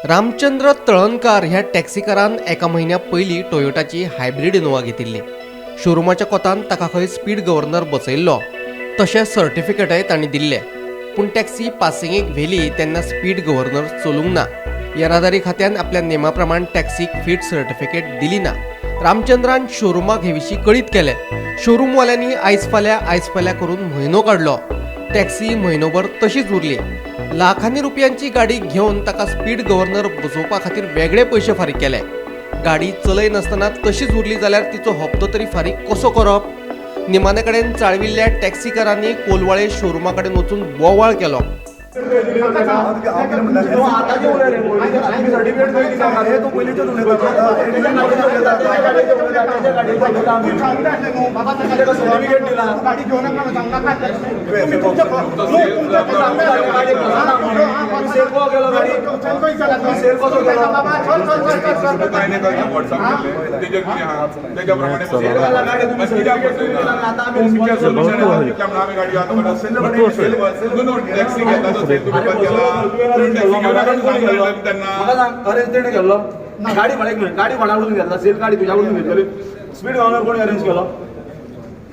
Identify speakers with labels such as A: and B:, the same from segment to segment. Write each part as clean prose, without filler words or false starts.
A: रामचंद्र तळणकार ह्या टॅक्सीकारान एका म्हयन्या पयलीं टोयोटाची हायब्रीड इनोवा घेतिल्ली. शोरुमाच्या कोतान ताका खंय स्पीड गव्हर्नर बसयल्लो, तशें सर्टिफिकेटय तांणी दिल्लें. पूण टॅक्सी पासिंगेक व्हेली तेन्ना स्पीड गव्हर्नर चलूंक ना. येरादारी खात्यान आपल्या नेमा प्रमाण टॅक्सीक फीट सर्टिफिकेट दिली ना. रामचंद्रान शोरुमाक हे विशीं कळीत केलें. शोरूमवाल्यांनी आयज फाल्यां, आयज फाल्यां करून म्हयनो काडलो. टॅक्सी म्हयनोभर तशीच उरली. लाखांनी रुपयांची गाडी घेवन ताका स्पीड गव्हर्नर बसोवपा खातीर वेगळे पयशे फारीक केले. गाडी चलय नासतना तशीच उरली जाल्यार तिचो हप्तो तरी फारीक कसो करप? निमाणे कडेन चाळविल्ल्या टॅक्सीकारांनी कोलवाळे शोरुमा कडेन वचून बोवाळ केलो.
B: तूं पयलींच्यान उलयता.
C: सर्टिफिकेट दिला.
D: गाडी घेऊन नका सांगू नका.
C: सेल कसो केलो गाडी? सेल कसो केलो?
E: व्हॉट्सअप केल्लें तेजेर कितें आहा तेज्या प्रमाणे
C: सेल घाला गाडी तुम्ही, सर्टिफिकेट तुम्ही दिला. आता आम्ही
E: सोल्युशन आहा तितल्या म्हणून आमी गाडी आतां टॅक्सी घेता तो सेल तुमी बंद केला. टॅक्सी घेवन सांगलें तेन्ना.
C: म्हाका सांग, अरेंज तेणे केल्लो गाडी? म्हणा, एक मिनिट, गाडी कोणा कडून घेतला सेल? गाडी तुज्या कडून घेतली. स्पीड गव्हर्नर कोणी अरेंज केलो?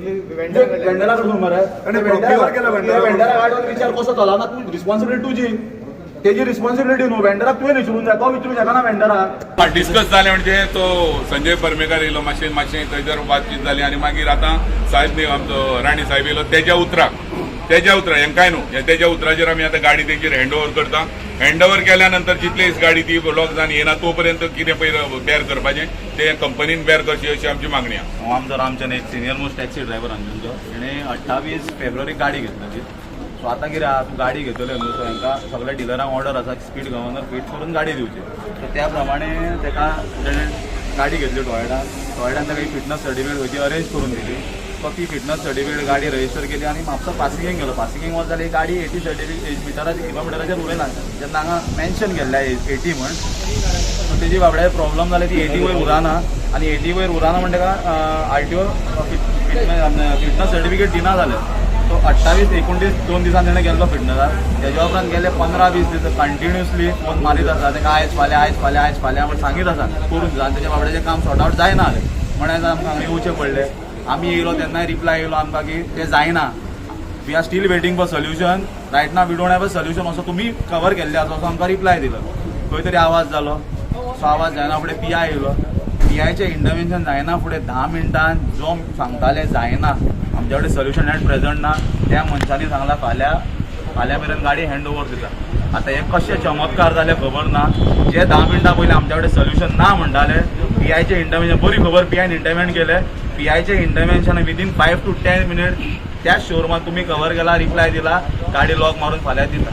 C: वेंडरा कडून मरे.
B: ताणें procure केला vendor कडून.
C: वेंडरा गाडीवर विचार कसो चलना? तूं रिस्पॉन्सिबिलिटी तुजी, तेजी रिस्पॉन्सिबिलिटी न्हू. वेंडराक तुवें विचारूंक जाय, तो विचारूंक शकना वेंडराक.
E: डिस्कस जालें म्हणजे तो संजय परमेकर येयलो, मातशें मातशें थंयसर बातचीत जाली आनी मागीर आतां साहेब न्ही, आमचो राणी साहेब येयलो. तेज्या उतराक, तेज्या उतराक हेंकाय न्हू, हे तेज्या उतराचेर आमी आतां गाडी तेंचेर हँड ओवर करता. हँड ओवर केल्या नंतर जितले दीस गाडी ती लॉक जावन येना तो पर्यंत कितें पळय बेर करपाचें तें कंपनीन बेर करची अशी आमची मागणी आहा.
F: हांव आमचो रामचंद, एक सिनियर मोस्ट टॅक्सी ड्रायव्हर अंजुनचो. तेणें 28 फेब्रुवारीक गाडी घेतलेली. सो आतां कितें आहा, तूं गाडी घेतले न्हू, सो हांकां सगळ्या डिलरांक ऑर्डर आसा, स्पीड गव्हर्नर फीट करून गाडी दिवची. सो त्या प्रमाणे ताका तेणें गाडी घेतली टोयोटान. टोयोटान ताका एक फिटनस सर्टिफिकेट खंयची अरेंज करून दिली. सो ती फिटनस सर्टिफिकेट गाडी रजिस्टर केली आनी म्हापसा पासिंगेक गेलो. पासिंगेक वच जाल्यार गाडी 80 सर्टिफिकेट मिटराचेर, किलोमिटराचेर उलयना, जेन्ना हांगा मेन्शन केल्लें 80 म्हण. सो तेजी बाबड्या प्रॉब्लम जाले, ती 80 वयर उराना आनी 80 वयर उराना म्हण ताका आरटीओ फिटनस सर्टिफिकेट दिना जालें. सो 28, 29, 2 दिसान तेणें गेल्लो फिटनसाक. तेज्या उपरांत गेले 15-20 दीस कंटिन्युअसली फोन मारीत आसा ताका, आयज फाल्यां, आयज फाल्यां, आयज फाल्यां म्हण सांगीत आसा करून आनी तेज्या बाबड्याचें काम सॉर्ट आवट जायना जालें. म्हणून आमकां हांगा येवचें पडलें. आमी येयलो तेन्नाय रिप्लाय येयलो आमकां की तें जायना, we are still waiting for solution, right now we don't have a solution, असो तुमी कवर केल्ले आसा असो आमकां रिप्लाय दिलो. खंय तरी आवाज जालो. सो आवाज जायना फुडें पीआय येयलो. पीआयचें इंटरवेन्शन जायना फुडें 10 मिनटान जो सांगताले जायना, आमच्या कडेन सोल्युशन एट प्रेझंट ना, त्या मनशांनी सांगला फाल्यां, फाल्यां मेरेन गाडी हँड ओवर दिता. आतां हे कशे चमत्कार जाले खबर ना. जे 10 मिनटां पयलीं आमच्या कडेन सोल्युशन ना म्हणटाले, पीआयचें इंटरवेन्शन, बरी खबर, पीआयन इंटरवेन केलें. पीआयचें intervention within 5 to 10 minute त्याच शोरुमात तुम्ही कव्हर केला, रिप्लाय दिला, गाडी लॉक मारून फाल्यां दिता.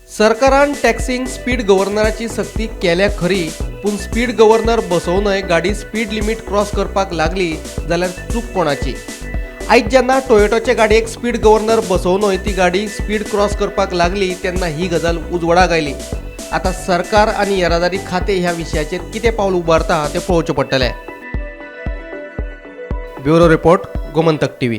A: सरकारान टॅक्सींक स्पीड गव्हर्नराची सक्ती केल्या खरी, पूण स्पीड गव्हर्नर बसोवनय गाडी स्पीड लिमीट क्रॉस करपाक लागली जाल्यार चूक कोणाची? आयज जेन्ना टोयोटाचे गाडयेक स्पीड गव्हर्नर बसोवनय ती गाडी स्पीड क्रॉस करपाक लागली तेन्ना ही गजाल उजवाडाक आयली. आतां सरकार आनी येरादारी खातें ह्या विशयाचेर कितें पावल उबारता तें पळोवचें पडटलें. Bureau report, Gomantak TV.